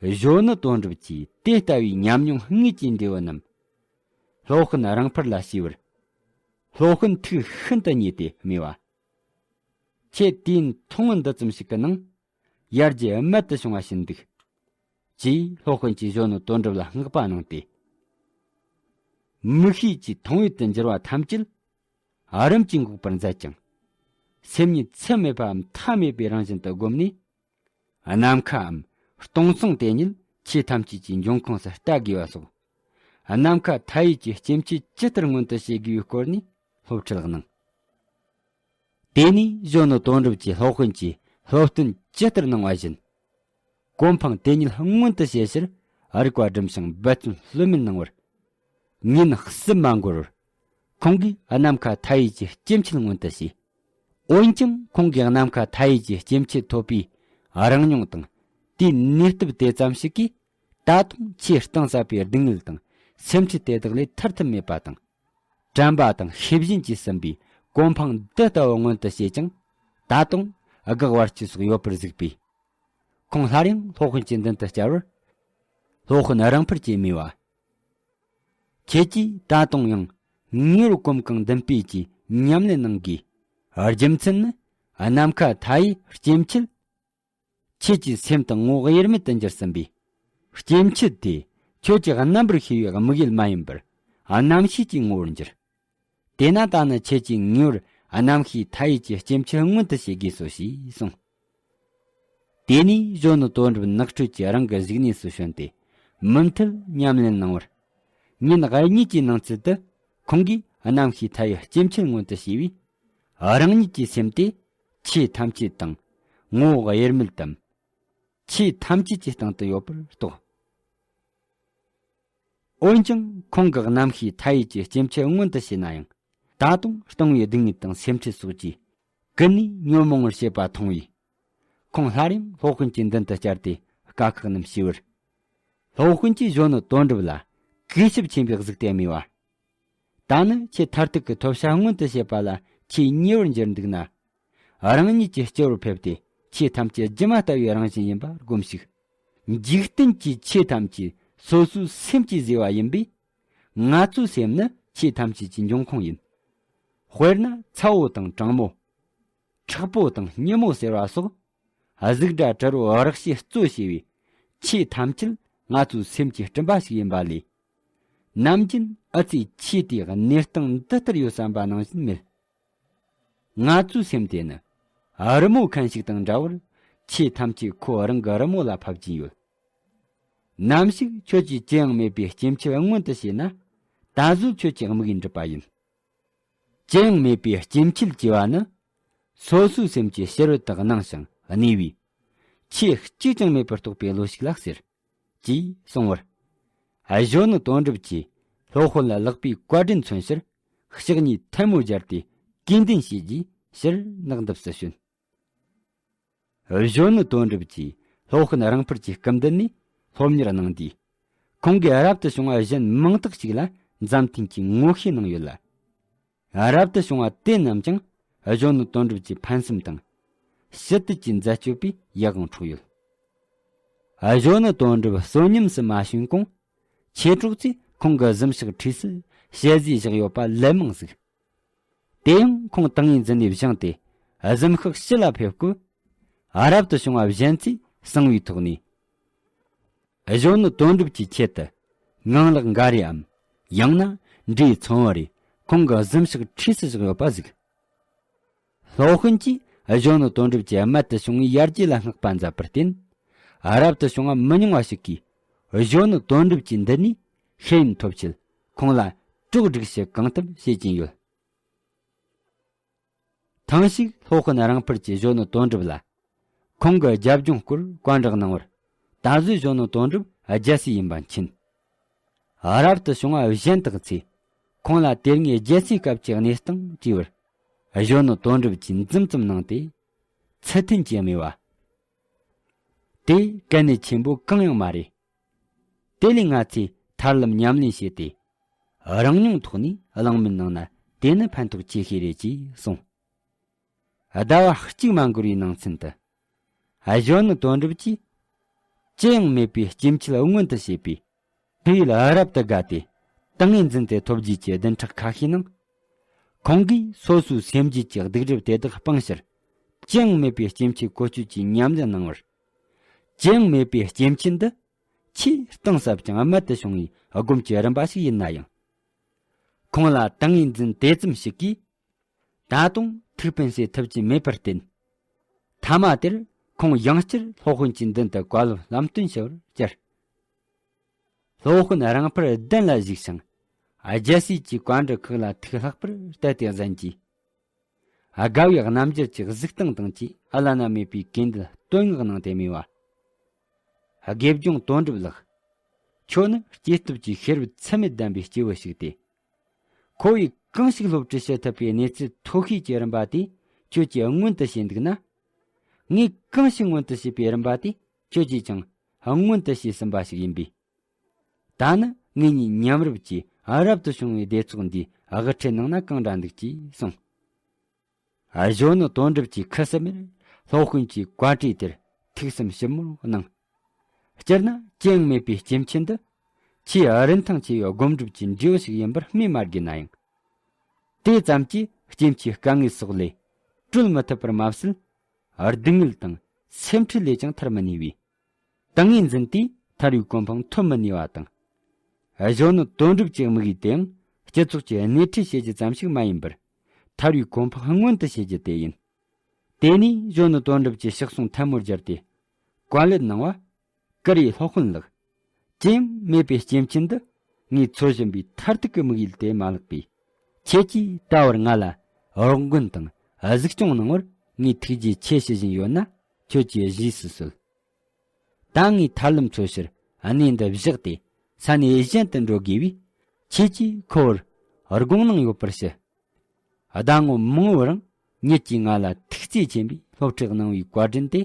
གཞོན་ནུ་དོན་གྲུབ་ཀྱིས་དེ་ལྟ་བུའི་ཉམས་མྱོང་དངོས་ཀྱི་འབྲས་བུ་རྣམས། སློབ་དཔོན་རིང་འཕེལ་ལ་ཞུས་པར། སློབ་དཔོན་ཐུགས་ཤིན་ཏུ་མཉེས་ཏེ་སྨྲས་པ། ཁྱེད་དུས་ཡུན་ཐུང་ངུ་འདི་ཙམ་ཞིག་གི་ནང་། ཡར་རྒྱས་རྨད་དུ་བྱུང་བ་ཞིག་འདུག་ཅེས་སློབ་དཔོན་གྱིས་གཞོན་ནུ་དོན་གྲུབ་ལ་བསྔགས་པ་གནང་སྟེ། མིག་ཤེས་ཀྱི་མཐོང་ཡུལ་དུ་འགྱུར་བ་ཐམས་ཅད་རིམ་གྱིས་འགོག་པར་མཛད་ཅིང་། སེམས་ཉིད་ཚད་མེད་པའམ་མཐའ་མེད་པའི་རང་བཞིན་དུ་བསྒོམས་ནས། ནམ་མཁའམ་སྟོང་སང་དེ་ཉིད་ཆོས་ཐམས་ཅད་ཀྱི་འབྱུང་ཁུངས་སུ་ལྟ་དགོས་པ་སོགས། ནམ་མཁའ་མཐའ་ཡས་ཀྱི་སྐྱེ་མཆེད་ཇི་ལྟར་མངོན་དུ་བྱེད་དགོས་པའི་སྐོར་ནས་སློབ་ཁྲིད་གནང་། དེ་ནས་གཞོན་ནུ་དོན་གྲུབ་ཀྱིས་སློབ་དཔོན་གྱིས་སློབ་སྟོན་ཇི་ལྟར་གནང་བ་བཞིན། གོ་འཕང་དེ་ཉིད་མངོན་དུ་བྱེད་ཕྱིར་རིག་པ་སྒྲིམ་ཞིང་འབད་བརྩོན་ལྷོད་མེད་གནང་བར། ཉིན་གསུམ་མ་འགོར་བར། ཁོང་གིས་ནམ་མཁའ་མཐའ་ཡས་ཀྱི་སྐྱེ་མཆེད་མངོན་དུ་བྱས། འོན་ཀྱང་ཁོང་གིས་ནམ་མཁའ་མཐའ་ཡས་ཀྱི་སྐྱེ་མཆེད་ཐོབ་པའི་རང་མྱོང་དང་། དེའི་ནུས་སྟོབས་དེ་ཙམ་ཞིག་གིས། ད་དུང་ཆེས་གཏིང་ཟབ་པའི་སྡུག་བསྔལ་དང་སེམས་ཁྲལ་དེ་དག་ལས་ཐར་ཐབས་མེད་པ་དང་། དྲན་པ་དང་ཤེས་བཞིན་གྱིས་ཟིན་པའི་གོ་འཕང་འདི་ལྟ་བུ་མངོན་དུ་བྱེད་ཅིང་། ད་དུང་འགག་བར་སྐྱི་སོགས་ཡོད་པར་གཟིགས་པས། ཁོང་སླར་ཡང་སློབ་དཔོན་གྱི་མདུན་དུ་བཅར་བར། སློབ་དཔོན་རིང་འཕེལ་གྱིས་སྨྲས་པ། ཁྱེད་ཀྱིས་ད་དུང་ཡང་ངེས་པར་གོམ་གང་མདུན་སྤོས་ཀྱིས་ཉམས་ལེན་གནང་དགོས། རྒྱུ་མཚན་ནི། ནམ་མཁའ་མཐའ་ཡས་སྐྱེ་མཆེད། ཁྱེད་ཀྱི་སེམས་དང་ངོ་བོ་དབྱེར་མེད་དུ་འགྱུར་ཟིན་པས། སྐྱེ་མཆེད་དེ་ཁྱོད་ཀྱི་རྣམ་པར་ཤེས་པའི་དམིགས་ཡུལ་མ་ཡིན་པར། རྣམ་ཤེས་ཀྱི་ངོ་བོར་འགྱུར། དེས་ན་ད་ནི་ཁྱེད་ཀྱིས་ངེས་པར་རྣམ་ཤེས་མཐའ་ཡས་ཀྱི་སྐྱེ་མཆེད་མངོན་དུ་བྱེད་དགོས་སོ་ཞེས་གསུངས། དེ་ནས་གཞོན་ནུ་དོན་གྲུབ་ནགས་ཁྲོད་ཀྱི་རང་གི་བཞུགས་གནས་སུ་བྱོན་ཏེ། མུ་མཐུད་ཉམས་ལེན་གནང་བར། ཉིན་གཉིས་ཀྱི་ནང་ཚུད་དུ་ཁོང་གིས་རྣམ་ཤེས་མཐའ་ཡས་སྐྱེ་མཆེད་མངོན་དུ་བྱས་པས། རང་ཉིད་ཀྱི་སེམས་དེ་ཆོས་ཐམས་ཅད་དང་ངོ་བོ་དབྱེར་མེད་དམ། ཆོས་ཐམས་ཅད་ཀྱི་སྟེང་དུ་ཡོད་པར་རྟོགས། འོན་ཀྱང་ཁོང་གི་རྣམ་ཤེས་མཐའ་ཡས་ཀྱི་སྐྱེ་མཆེད་མངོན་དུ་བྱས་ན་ཡང་། ད་དུང་ལྟུང་བའི་སྡུག་བསྔལ་དང་སེམས་ཁྲལ་སོགས་ཀྱིས་ཀུན་ནས་ཉོན་མོངས་པར་བྱེད་པ་མཐོང་བས། ཁོང་སླར་ཡང་སློབ་དཔོན་གྱི་མདུན་དུ་བཅར་ཏེ་དཀའ་ཁག་རྣམས་ཞུས་པར། སློབ་དཔོན་གྱིས་གཞོན་ནུ་དོན་གྲུབ་ལ་གུས་ཞབས་ཆེན་པོས་གཟིགས་ཏེ་སྨྲས་པ། ད་ནི་ཁྱེད་མཐར་ཐུག་གི་ཐོབ་བྱ་མངོན་དུ་བྱེད་པ་ལ་ཁྱེད་ཉེ་བར་འགྱུར་འདུག་ན། རང་ཉིད་ཀྱི་སྤྱི་བོར་ཕེབས་ཏེ་ཆོས་ཐམས་ཅད་སྒྱུ་མ་ལྟ་བུའི་རང་བཞིན་ཡིན་པ་སྒོམས་ཤིག། འཇིག་རྟེན་གྱི་ཆོས་ཐམས་ཅད་སོ་སོའི་སེམས་ཀྱིས་བཟོས་པ་ཡིན་པས། ང་ཚོའི་སེམས་ནི་ཆོས་ཐམས་ཅད་ཀྱི་འབྱུང་ཁུངས་ཡིན། དཔེར་ན་ཚ་བོ་དང་གྲང་མོ། མཁྲེགས་པོ་དང་སྙི་མོ་ཟེར་བ་སོགས། གཟུགས་སྒྲ་དྲི་རོ་རེག་བྱའི་གཙོ་བྱས་པའི་ཆོས་ཐམས་ཅད་ང་ཚོའི་སེམས་ཀྱིས་བསྐྲུན་པ་ཞིག་ཡིན་པ་ལས། ནམ་རྒྱུན་ཨ་ཙི་ཆོས་དེའི་གནས་སྟངས་འདི་ལྟར་ཡོད་བསམ་པ་ནང་བཞིན་མེད། ང་ཚོའི་སེམས་དེ་ནི་རི་མོ་མཁན་ཞིག་དང་འདྲ་བར། ཆོས་ཐམས་ཅད་ཁོ་རང་གི་རི་མོ་ལ་ཕབ་ཀྱིན་ཡོད། ནམ་ཞིག་ཁྱོད་ཀྱིས་ཅི་ཡང་མེད་པའི་སྐྱེ་མཆེད་མངོན་དུ་བྱས་ན། ད་གཟོད་ཁྱོད་ཀྱི་དམིགས་ཡུལ་འགྲུབ་པ་ཡིན། ཅི་ཡང་མེད་པའི་སྐྱེ་མཆེད་ཅེས་པ་ནི། སོ་སོའི་སེམས་ཀྱི་ཕྱི་རོལ་དུ་སྣང་ཞིང་གནས་པའི། ཆོས་གཅིག་ཀྱང་མེད་པར་རྟོགས་པའི་བློ་ཞིག་ལ་ཟེར། ཅེས་གསུངས་པར། གཞོན་ནུ་དོན་གྲུབ་ཀྱིས་སློབ་དཔོན་ལ་ལག་པའི་བཀའ་དྲིན་མཚོན་ཕྱིར། ཕྱག་གཉིས་ཐལ་མོ་སྦྱར་ཏེ་གུས་འདུན་བྱས་རྗེས་ཕྱིར་ནག་འདབས་སུ་བྱོན། གཞོན་ནུ་དོན་གྲུབ་ཀྱིས་སློབ་དཔོན་རིང་འཕུར་གྱི་སྐུ་མདུན་ནས་སློབ་གཉེར་གནང་དུས། ཁོང་གིས་རབ་ཏུ་བྱུང་བ་གཞན་མང་དག་ཅིག་ལ་མཛའ་མཐུན་གྱི་ངོ་ཤེས་གནང་ཡོད་ལ། རབ་ཏུ་བྱུང་བ་དེ་རྣམས་ཀྱང་གཞོན་ནུ་དོན་གྲུབ་ཀྱི་ཕན་སེམས་དང་། ཞི་བདེ་ཀྱི་མཛད་སྤྱོད་པས་ཡིད་དབང་འཕྲོག་ཡོད། གཞོན་ནུ་དོན་གྲུབ་བསོད་སྙོམས་སུ་མ་བྱོན་གོང་། མཆེད་གྲོགས་ཚོས་ཁོང་གི་གཟིམ་ཤག་འཁྲིས་སུ་ཞལ་ཟས་བཞག་ཡོད་པ་ལན་མང་གཟིགས། དེ་ཡང་ཁོང་ཏིང་ངེ་འཛིན་ནས་བཞེངས་ཏེ་གཟིམ་ཤག་ཕྱི་ལ་ཕེབས་སྐབས། རབ་ཏུ་བྱུང་བ་གཞན་ཚོས་གསང་བའི་ཐོག་ནས། གཞོན་ནུ་དོན་གྲུབ་ཀྱི་ཆེད་དུ་ངང་ལག་འགའ་རེའམ། ཡང་ན་འབྲས་ཚོང་བ་རེ་ཁོང་གི་གཟིམ་ཤག་འཁྲིས་སུ་བཞག་ཡོད་པ་གཟིགས། སློབ་དཔོན་གྱིས་གཞོན་ནུ་དོན་གྲུབ་ཀྱི་རྨད་དུ་བྱུང་བའི་ཡར་རྒྱས་ལ་བསྔགས་པ་མཛད་པར་བརྟེན། རབ་ཏུ་བྱུང་བ་མི་ཉུང་བ་ཞིག་གིས་གཞོན་ནུ་དོན་གྲུབ་ཀྱི་མདུན་ནས་ཤེས་ཡོན་ཐོབ་ཆེད་ཁོང་ལ་གྲོགས་སྒྲིག་བྱེད་གང་ཐུབ་བྱེད་ཀྱིན་ཡོད། ཐེངས་ཤིག་སློབ་དཔོན་རིང་འཕུར་གྱིས་གཞོན་ནུ་དོན་གྲུབ་ལ། ཁོང་གི་རྒྱབ་ལྗོངས་སྐོར་བཀའ་འདྲི་གནང་བར། ད་གཟོད་གཞོན་ནུ་དོན་གྲུབ་རྒྱལ་སྲས་ཡིན་པ་མཁྱེན། རབ་ཏུ་བྱུང་བ་གཞན་དག་ཚོས་ཁོང་ལ་དེ་སྔའི་རྒྱལ་སྲས་སྐབས་ཀྱི་གནས་སྟངས་དྲིས་པར། གཞོན་ནུ་དོན་གྲུབ་ཀྱིས་འཛུམ་ཙམ་གནང་སྟེ། ཚུལ་མཐུན་གྱི་སྨྲས་པ། དེ་གལ་གནད་ཆེན་པོ་གང་ཡང་མ་རེད། དེ་ལས་ང་ཚོས་ཐར་ལམ་ཉམས་ལེན་བྱས་ཏེ། རང་མྱོང་ཐོག་ནས་བླངས་མིན་གནང་ན་དེ་ནི་ཕན་ཐོགས་ཆེ་ཤོས་རེད་ཅེས་གསུངས། ཟླ་བ་གཅིག་མ་འགོར་བའི་ནང་ཚུན་དུ། གཞོན་ནུ་དོན་གྲུབ་ཀྱིས་ཅི་ཡང་མེད་པའི་སྐྱེ་མཆེད་མངོན་དུ་བྱས་པའི་དུས་ཡུན་རབ་ཏུ་བརྒལ་ཏེ། ཏིང་ངེ་འཛིན་དེ་ཐོབ་རྒྱུ་གྱི་བདུན་ཕྲག་ཁ་ཤས་ནང་། ཁོང་གིས་སོ་སོའི་སེམས་རྒྱུད་ཀྱི་སྡིག་སྒྲིབ་དེ་དག་སྤངས་ཕྱིར། ཅི་ཡང་མེད་པའི་སྐྱེ་མཆེད་བཀོལ་སྤྱོད་ཀྱི་ཉམས་ལེན་གནང་བར། ཅི་ཡང་མེད་པའི་སྐྱེ་མཆེད་འདི། ཆེས་གཏིང་ཟབ་ཅིང་རྨད་དུ་བྱུང་བའི་སྒོམ་གྱི་རིམ་པ་ཞིག་ཡིན་ན་ཡང་། ཁོང་ལ་ཏིང་ངེ་འཛིན་དེ་ཙམ་ཞིག་གིས། ད་དུང་ཐུགས་ཕན་སེལ་ཐུབ་ཀྱི་མེད་པར་བརྟེན། མཐའ་མ་དེར་ཁོང་ཡང་བསྐྱར་སློབ་དཔོན་གྱི་མདུན་དུ་བཀའ་སློབ་ལམ་སྟོན་ཞུ་བར་བཅར། སློབ་དཔོན་རིང་འཕུར་གདན་ལ་བཞུགས་ཤིང་། རྒྱལ་སྲས་ཀྱི་བཀའ་འདྲི་ཁག་ལ་ཐུགས་ལྷག་པར་གཏད་དེ་གསན་གྱིས། དགའ་བའི་རྣམ་འགྱུར་གྱི་གཟིགས་སྟངས་དང་བཅས་བླ་ན་མེད་པའི་གུས་འདུད་བསྟོད་བསྔགས་གནང་སྟེ་སྨྲས་པ། དགེ་སྦྱོང་དོན་གྲུབ་ལགས། ཁྱོད་ནི་སྐྱེས་སྟོབས་ཀྱི་ཤེས་རབ་ཚད་མེད་ལྡན་པའི་སྐྱེས་བུ་ཞིག་སྟེ། ཁོ་བོས་གང་ཞིག་སློབ་ཁྲིད་བྱེད་ཐུབ་པའི་གནས་ཚུལ་མཐོ་ཤོས་ཀྱི་རིམ་པ་དེ་ཁྱོད་ཀྱིས་མངོན་དུ་བྱས་འདུག་ན། ངས་གང་ཞིག་མངོན་དུ་བྱས་པའི་རིམ་པ་དེ་ཁྱོད་ཀྱིས་ཀྱང་མངོན་དུ་བྱས་ཟིན་པ་ཞིག་ཡིན་པས། ད་ནི་ངེད་གཉིས་མཉམ་རུབ་ཀྱིས་རབ་ཏུ་བྱུང་བའི་སྡེ་ཚོགས་འདིའི་དབུ་ཁྲིད་གནང་ན་གང་འདྲ་འདུག་ཅེས་གསུངས། གཞོན་ནུ་དོན་གྲུབ་ཀྱིས་ཁུ་སིམ་མེར་སློབ་དཔོན་གྱི་བཀའ་དྲིན་དེར་ཐུགས་བསམ་ཞིབ་མོར་གནང་། སྤྱིར་ན་ཅི་ཡང་མེད་པའི་སྐྱེ་མཆེད་འདི་ཆེས་རིན་ཐང་ཆེ་བའི་སྒོམ་སྒྲུབ་ཀྱི་འབྲས་བུ་ཞིག་ཡིན་པར་སྨོས་མ་དགོས་ན་ཡང་། དེ་ཙམ་གྱིས་སྐྱེ་མཆེད་དཀའ་ངལ་སོགས་ལས་གྲོལ་མི་ཐུབ་པར་མ་ཟད། སྡུག་བསྔལ་དང་སེམས་ཁྲལ་ལས་ཀྱང་ཐར་མི་ནུས་པས། ཏིང་ངེ་འཛིན་དེས་ཐར་བའི་གོ་འཕང་ཐོབ་མི་ནུས་པ་དང་། གཞོན་ནུ་དོན་གྲུབ་ཀྱི་དམིགས་ཡུལ་དེའང་སྤྱི་ཚོགས་ཀྱི་སྣེ་ཁྲིད་བྱེད་རྒྱུ་ཙམ་ཞིག་མ་ཡིན་པར། ཐར་བའི་གོ་འཕང་མངོན་དུ་བྱེད་རྒྱུ་དེ་ཡིན། དེ་ནས་གཞོན་ནུ་དོན་གྲུབ་ཀྱིས་ཕྱག་ཟུང་ཐལ་མོར་སྦྱར་ཏེ། བཀའ་ལན་གནང་བ། བཀུར་འོས་སློབ་དཔོན་ལགས། ཅི་ཡང་མེད་པའི་སྐྱེ་མཆེད་འདི་ངས་འཚོལ་བཞིན་པའི་མཐར་ཐུག་གི་དམིགས་ཡུལ་དེ་མ་ལགས་པས། ཁྱེད་ཀྱིས་ད་བར་ང་ལ་རོགས་མགོན་དང་གཟིགས་སྐྱོང་གནང་བར་ངས་ཐུགས་རྗེ་ཆེ་ཞུ་བཞིན་ཡོད་ན་ཁྱོད་ཀྱིས་རྗེས་སུ་གསོལ། ད་ངས་ཐར་ལམ་འཚོལ་ཕྱིར་གནས་འདི་བཞག་སྟེ་ས་གནས་གཞན་དུ་འགྲོ་དགོས་པས། ཁྱེད་ཀྱིས་ཁོ་བོར་དགོངས་གནང་ཡོད་པར་ཞུ། ཟླ་ངོ་མང་བོའི་རིང་ཉིད་ཀྱིས་ང་ལ་ཐུགས་བརྩེ་ཆེན་པོས་སློབ་ཁྲིད་གནང་བའི་བཀའ་དྲིན་དེ་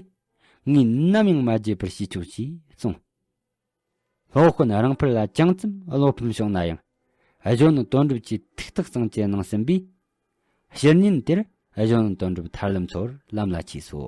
ངས་ནམ་ཡང་མ་བརྗེད་པར་ཞུས་ཆོག་ཅེས་གསུངས། སློབ་དཔོན་རིང་འཕུར་ལ་ཅུང་ཙམ་བློ་ཕམ་བྱུང་ན་ཡང་། གཞོན་ནུ་དོན་གྲུབ་ཀྱིས་ཐུགས་ཐག་གཙང་བཅད་གནང་ཟིན་པས། ཕྱིར་ཉིན་དེར་ གཞུང་དོན་གྲུབ་ཐར་ལམ་ཚོར་ལམ་ལ་ཆས་སོ།